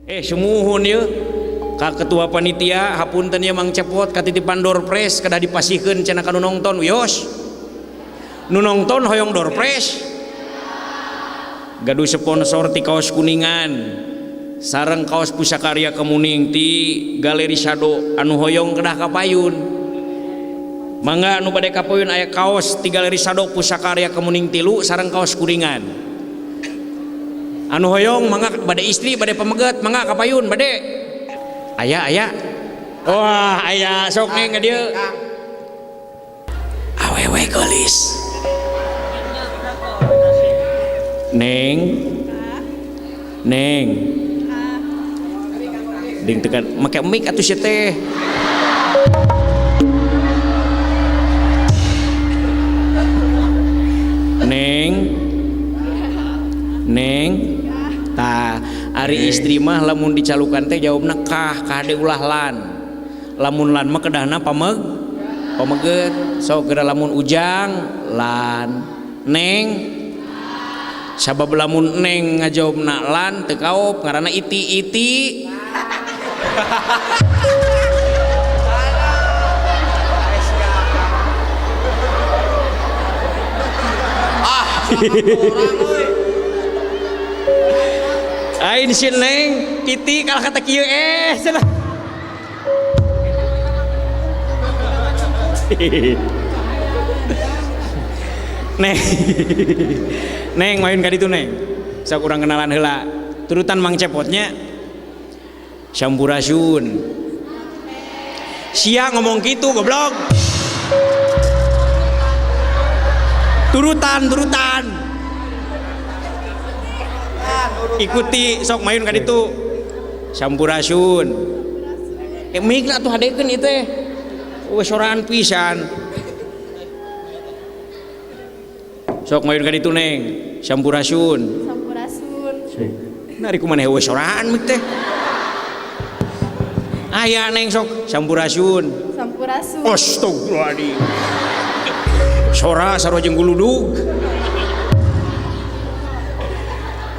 Sumuhun yeuh ka ketua panitia hapunten ieu Mang Cepot katitipan doorpress kedah dipasihkeun cenah ka nu nongton wios. Nu nongton hoyong doorpress. Gaduh sponsor ti kaos kuningan sareng kaos Pusakarya Kemuning ti Galeri Sado anu hoyong kedah kapayun. Mangga anu bade kapayun aya kaos ti Galeri Sado Pusakarya Kemuning 3 sareng kaos kuningan. Anu hoyong mangga bade istri bade pameget mangga kapayun bade. Aya aya. Wah, aya sok neng ka dieu. Awewe geulis. Neng. Neng. Ding tekan make mic atuh sia teh. Neng. Neng. Tah, ari istri mah lamun dicalukan teh jawabna kah, kade ulah lan. Lamun lan mah kedahna pameget. Sok geura lamun ujang lan. Neng. Sabab lamun neng ngajawabna lan teu kaop ngaranna iti-iti. Ain si neng iti kalah kata kieu cenah. Neng. Neng main ka ditu neng. Sok urang kenalan heula. Turutan Mang Cepotnya. Sampurasun. Sia ngomong kitu goblok. Turutan, turutan. Ikuti sok mayun ka ditu. Sampurasun. Mic atuh hadekeun ieu teh. Weh soraan pisan. Sok mayun ka ditu neng. Sampurasun. Sampurasun. Nari kumaneh weh soraan mic teh. Aya neng sok sampurasun. Sampurasun. Astagfirullahaladzim. Sora sarua jeung guludug.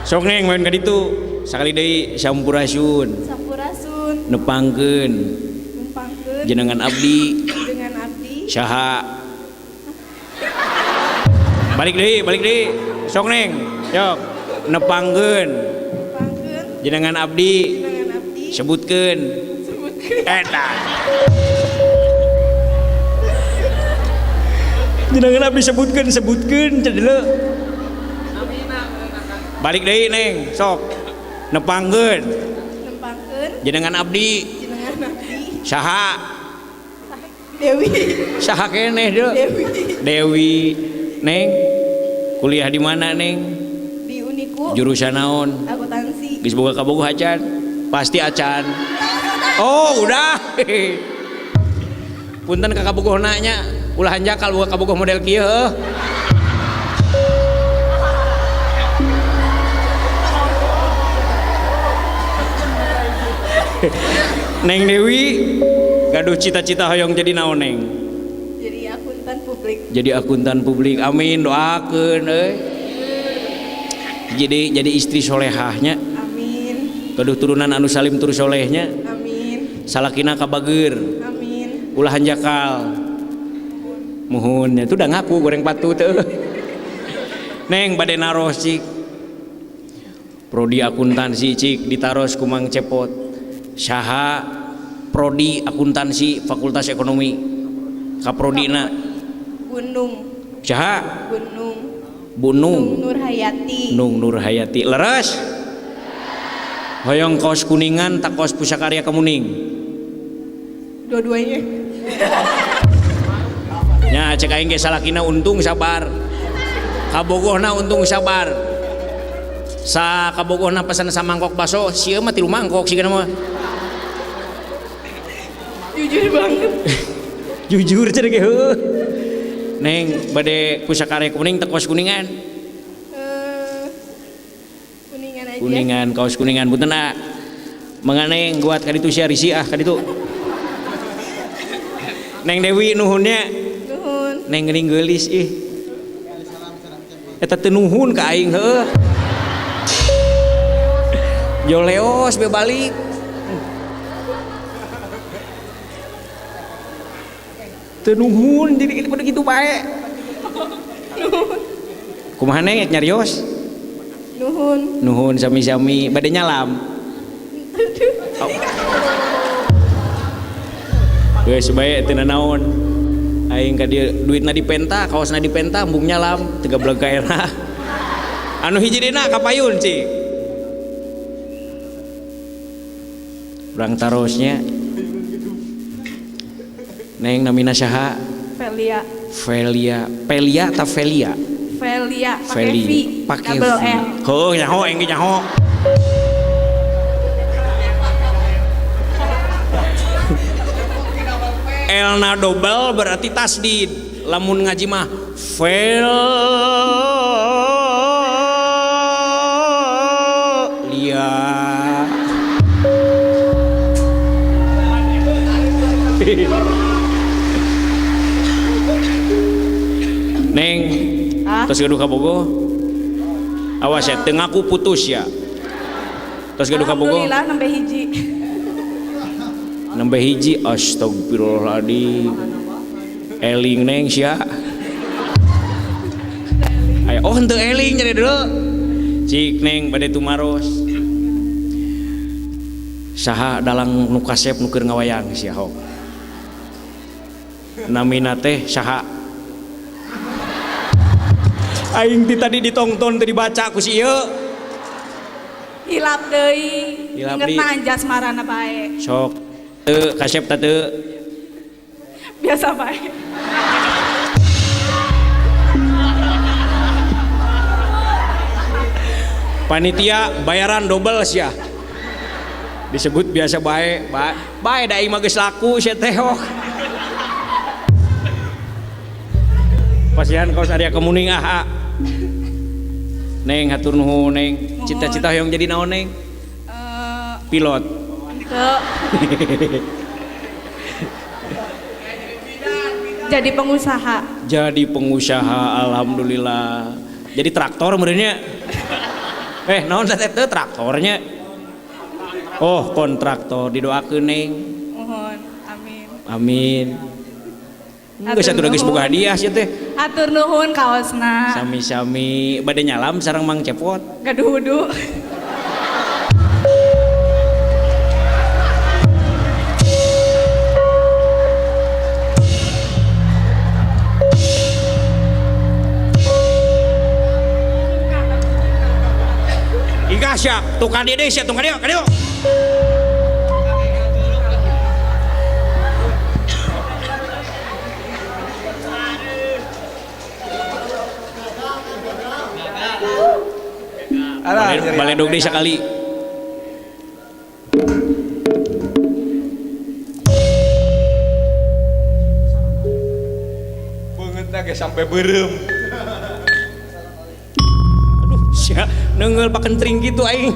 Sok neng main ka ditu. Sakali deui sampurasun. Sampurasun. Nepangkeun. Nepangkeun. Jenengan abdi. Jenengan abdi. Saha? Balik deui, balik deui. Sok neng. Sok nepangkeun. Nepangkeun. Jenengan abdi. Jenengan abdi. Sebutkeun. Sebutkeun. Eta. Jenengan abdi sebutkeun, sebutkeun cenah. Balik deui neng, sok. Nepangkeun. Nepangkeun. Jenengan abdi. Jenengan abdi. Saha? Dewi. Saha keneh deui? Dewi. Dewi. Neng, kuliah di mana neng? Di Uniku. Jurusan naon? Akuntansi. Geus boga kabogoh acan? Pasti acan. Oh, udah. Punten ka kabogohna nya, ulah hanjakal boga kabogoh model kieu heuh. Neng Dewi gaduh cita-cita hoyong jadi naon neng? Jadi akuntan publik. Jadi akuntan publik. Amin, doakeun euy. Jadi istri solehahnya. Amin. Gaduh turunan anu salim tur solehnya. Amin. Salakina kabager. Amin. Ulah hanjakal. Muhun, itu udah ngaku goreng patu teu. Neng bade naros cik. Prodi akuntansi cik ditaros ku Mang Cepot. Saha prodi akuntansi Fakultas Ekonomi? Kaprodina Gunung. Saha? Gunung. Bunung. Nung Nurhayati. Nung Nurhayati. Leres? Hoyong kaos kuningan tak kaos Pusakarya Kemuning? Dua-duanya. Nya cek aing ge salakina untung sabar. Kabogohna untung sabar. Sa kabogohna pesan samangkok baso, sieun mah 3 mangkok sigana mah. Jujur banget. Jujur cenah ge heuh. Neng bade Pusakarya Kuning teh kaos kuningan. Kuningan aja. Kuningan, kaos kuningan punten ah. Mangga neng buat ka ditu sia risi ah ka ditu. Neng Dewi nuhunnya. Nuhun. Neng geuning geulis ih. Eta teu nuhun ka aing heuh. Joleos be balik. Teu nuhun jadi kitu kitu bae. Kumaha Neng nyarios? Nuhun. Nuhun sami-sami bade nyalam. Oh. Geus bae teu nanaon. Aing ka dieu duitna dipenta, kaosna dipenta, embung nyalam teu gablek ka era. Anu hiji dina kapayun cik. Urang tarosnya. Neng namina saha? Velia. Velia. Pelia ta Velia? Velia pakai V. Pakai double V. L. Heuh nyaho aing ge nyaho. Elna double berarti tasdid. Lamun ngaji mah Velia. Neng, tos gaduh kabogoh. Awas ya, teu ngaku putus ya. Tos gaduh kabogoh. Alhamdulillah nembe hiji. Nembe hiji, astagfirullahaladzim. Eling Neng sia. Aya oh henteu eling jadi dulu. Cik Neng bade tumaros. Saha dalang nu kasep nu keur ngawayang sia hok. Namina teh saha? Aing ti tadi ditongton teu dibaca ku si ieu. Hilap deui. Hilap deui. Ingetna anjas marana bae. Sok teu kasep ta teu? Biasa bae. Panitia bayaran dobel sia. Disebut biasa bae, bae da aing mah geus laku sia teh hok. Pasihan kaos Arya Kemuning ah. Neng hatur nuhun Neng. Cita-cita hoyong jadi naon Neng? Pilot. Henteu. Jadi pengusaha. Jadi pengusaha, alhamdulillah. Jadi traktor meureunnya. Naon teh teh traktornya? Oh, kontraktor didoakeun Neng. Mohon, amin. Amin. Geus atuh geus boga hadiah sia teh. Hatur nuhun kaosna. Sami-sami bade nyalam sareng Mang Cepot. Gaduh wudu. Ika sia, tukang dia deui sia, tukang dia, ka dieu. Baledog deui sakali. Beungeutna ge sampai beureum. Aduh, sia neunggeul pakentring kitu aing.